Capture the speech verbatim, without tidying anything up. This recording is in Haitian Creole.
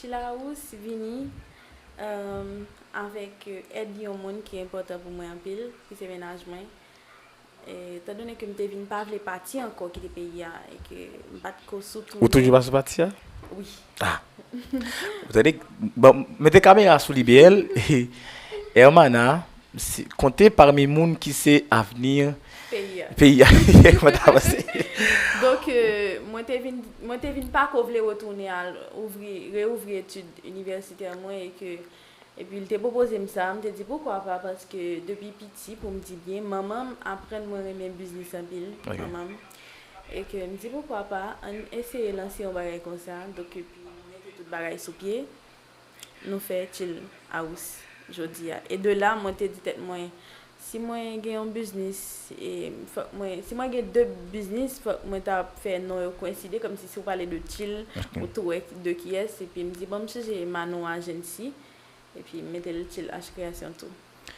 Chill House vini um, avèk èd yon moun ki enpòtan pou mwen anpil, ki se mennaj mwen. Etandone ke m te vin pa vle pati ankò kite peyi a e ke m pa t ko sou tou. Ou toujou pa sou pati a? Wi. Ah. Ou tande? Bon, mete kamera sou li, B L. Hermana, si, konte pami moun ki se avni peyi a. Peyi a. Mwen ta panse. Donk, euh, mwen te vin, mwen te vin pa ko vle retounen al ouvri, reouvri etid inivèsitè mwen e ke Epi l te pwopoze m sa, m te di poukwa pa, paske depi piti, pou m di byen, manman m aprann mwen renmen biznis anpil, Ok. Manman m. E ke m di poukwa pa, ann eseye lanse yon bagay konsa, donk epi nou mete tout bagay sou pye, nou fè Chill House jodi a. E de la, mwen te di tèt mwen, si mwen gen yon biznis, e fòk mwen, si mwen gen de biznis, fòk mwen ta fè non yo kwenside, kòmsi si w pale de chill, ou tou wè de kiyès, epi m di, bon, m chanje Manou Agency, epi m mete l Chill H Création tou.